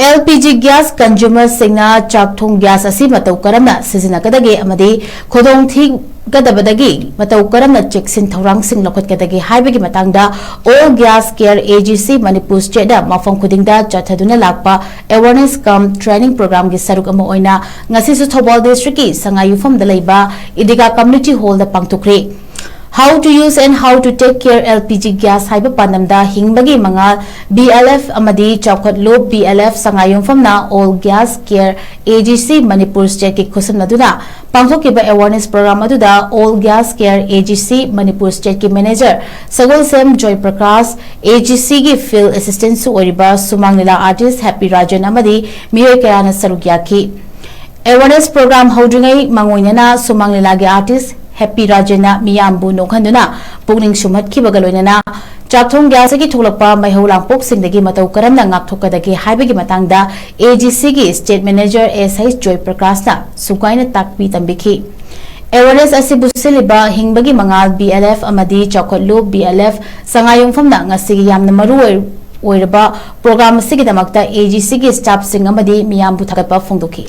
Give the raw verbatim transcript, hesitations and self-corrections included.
L P G gas ꯀꯟꯖꯨꯃꯔꯁꯤꯡꯅ ꯆꯥꯛꯊꯣꯡ gas ꯑꯁꯤ ꯃꯇꯧ ꯀꯔꯝꯅ ꯁꯤꯖꯤꯟꯅꯒꯗꯒꯦ ꯑꯃꯗꯤ ꯈꯨꯗꯣꯡꯊꯤꯒꯗꯕꯗꯒꯤ ꯃꯇꯧ ꯀꯔꯝꯅ ꯆꯦꯛꯁꯤꯟ ꯊꯧꯔꯥꯡꯁꯤꯡ ꯂꯧꯈꯠꯀꯗꯒꯦ ꯍꯥꯏꯕꯒꯤ ꯃꯇꯥꯡꯗ All Gas Care A G C Manipur State ꯅ ꯃꯐꯝ ꯈꯨꯗꯤꯡꯗ ꯆꯠꯊꯗꯨꯅ ꯂꯥꯛꯄ awareness cum training program ꯒꯤ ꯁꯔꯨꯛ ꯑꯃ ꯑꯣꯏꯅ ꯉꯁꯤꯁꯨ ꯊꯧꯕꯥꯜ district ꯀꯤ ꯁꯉꯥꯏꯌꯨꯝꯐꯝꯗ ꯂꯩꯕ ꯏꯗꯤꯒꯥ Community Hall the ꯄꯥꯡꯊꯣꯛꯈ꯭ꯔꯤ꯫ How to use and how to take care L P G gas ꯍꯥꯏꯕ ꯄꯥꯟꯗꯝꯗ ꯍꯤꯡꯕꯒꯤ ꯃꯉꯥꯜ B L F ꯑꯃꯗꯤ ꯆꯥꯎꯈꯠꯂꯨ B L F ꯁꯉꯥꯏꯌꯨꯝꯐꯝꯅ All Gas Care A G C Manipur State ꯀꯤ ꯈꯨꯠꯁꯝꯅꯗꯨꯅ ꯄꯥꯡꯊꯣꯛꯈꯤꯕ awareness program ꯑꯗꯨꯗ All Gas Care A G C Manipur State ꯀꯤ manager Sagolsem joy Prakash, A G C ꯒꯤ field assistant ꯁꯨ ꯑꯣꯏꯔꯤꯕ ꯁꯨꯃꯥꯡ ꯂꯤꯂꯥ artist Happy Rajan ꯑꯃꯗꯤ ꯃꯤꯑꯣꯏ ꯀꯌꯥꯅ ꯁꯔꯨꯛ ꯌꯥꯈꯤ꯫ Awareness program ꯍꯧꯗ꯭ꯔꯤꯉꯩ ꯃꯥꯡꯑꯣꯏꯅꯅ ꯁꯨꯃꯥꯡ ꯂꯤꯂꯥꯒꯤ artist Happy Rajan ꯅ ꯃꯤꯌꯥꯝꯕꯨ ꯅꯣꯛꯍꯟꯗꯨꯅ ꯄꯨꯛꯅꯤꯡ ꯁꯨꯝꯍꯠꯈꯤꯕꯒ ꯂꯣꯏꯅꯅ ꯆꯥꯛꯊꯣꯡ ꯒ꯭ꯌꯥꯁꯇꯒꯤ ꯊꯣꯛꯂꯛꯄ ꯃꯩꯍꯧ ꯂꯥꯡꯄꯣꯛꯁꯤꯡꯗꯒꯤ ꯃꯇꯧ ꯀꯔꯝꯅ ꯉꯥꯛꯊꯣꯛꯀꯗꯒꯦ ꯍꯥꯏꯕꯒꯤ ꯃꯇꯥꯡꯗ A G C ꯒꯤ state manager S H ꯖꯣꯏ ꯄ꯭ꯔꯀꯥꯁꯅ ꯁꯨꯒꯥꯏꯅ ꯇꯥꯛꯄꯤ ꯇꯝꯕꯤꯈꯤ꯫ Awareness ꯑꯁꯤꯕꯨ ꯁꯤꯜꯂꯤꯕ ꯍꯤꯡꯕꯒꯤ ꯃꯉꯥꯜ B L F ꯑꯃꯗꯤ ꯆꯥꯎꯈꯠꯂꯨ B L F ꯁꯉꯥꯏꯌꯨꯝꯐꯝꯅ ꯉꯁꯤꯒꯤ ꯌꯥꯝꯅ ꯃꯔꯨ ꯑꯣꯏ-, ꯑꯣꯏꯔꯕ program ꯑꯁꯤꯒꯤꯗꯃꯛꯇ A G C ꯒꯤ staff ꯁꯤꯡ ꯑꯃꯗꯤ ꯃꯤꯌꯥꯝꯕꯨ ꯊꯥꯒꯠꯄ ꯐꯣꯡꯗꯣꯛꯈꯤ꯫